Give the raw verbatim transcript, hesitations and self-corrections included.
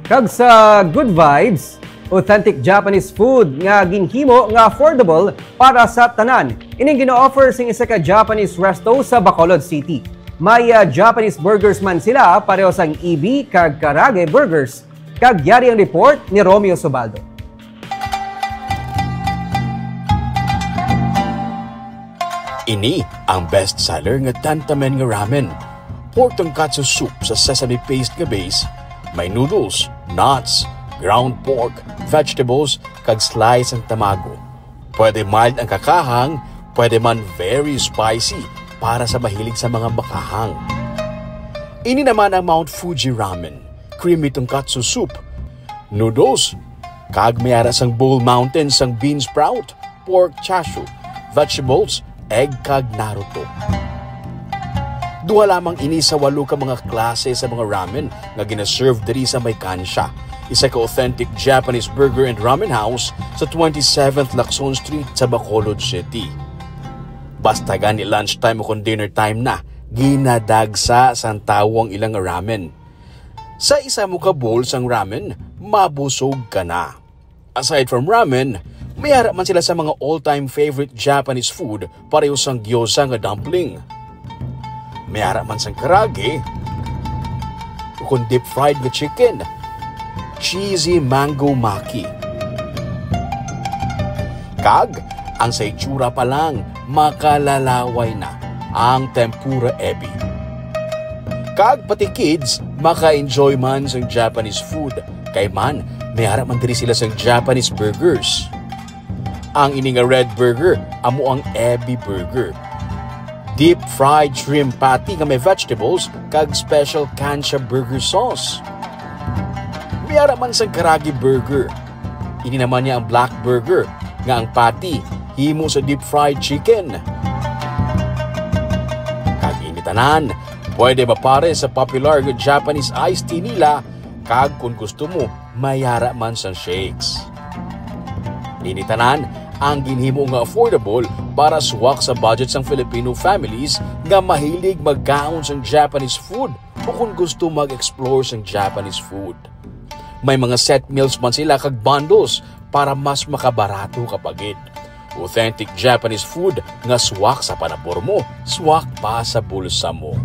Kag sa Good Vibes, authentic Japanese food nga ginhimo nga affordable para sa tanan. Ining gina-offer sing isa ka Japanese resto sa Bacolod City. May, ah, Japanese burgers man sila, pareho sang Ebi kag Karaage Burgers. Kag yari ang report ni Romeo Subaldo. Ini ang best seller nga tantamen nga ramen. Pork tonkatsu soup sa sesame paste nga base, may noodles, nuts, ground pork, vegetables, kag slice ang tamago. Pwede mild ang kakahang, pwede man very spicy para sa mahilig sa mga makahang. Ini naman ang Mount Fuji Ramen, creamy tonkatsu soup, noodles, kag may ara sang bowl mountain sang bean sprout, pork chashu, vegetables, egg kag Naruto. Duha lamang ini sa walo ka mga klase sa mga ramen nga gina-serve diri sa may Kansha, isa ka authentic Japanese burger and ramen house sa twenty-seventh Lacson Street sa Bacolod City. Basta gani lunchtime o kung dinner time na, ginadagsa sang tawo ang ilang ramen. Sa isa mo ka bowl sang ramen, mabusog ka na. Aside from ramen, may ara man sila sa mga all-time favorite Japanese food, pareho sang gyoza nga dumpling. May ara man sang karaage, ukon deep-fried nga chicken, cheesy mango maki. Kag ang sa itsura pa lang, makalalaway na ang tempura ebi. Kag pati kids, maka-enjoy man sang Japanese food. Kay man, may ara man diri sila sang Japanese burgers. Ang ini nga red burger, amo ang ebi burger. Deep fried shrimp patty nga may vegetables kag special Kansha burger sauce. May ara man sang karaage burger. Ini naman niya ang black burger, nga ang patty himo sa deep fried chicken. Kag ini tanan, pwede mapares sa popular nga Japanese iced tea nila, kag kung gusto mo, may ara man sang shakes. Ini tanan ang ginhimo nga affordable para swak sa budget sang Filipino families nga mahilig magkaon sang Japanese food o kung gusto mag-explore sang Japanese food. May mga set meals man sila kag bundles para mas makabarato ka pa gid. Authentic Japanese food nga swak sa panabor mo, swak pa sa bulsa mo.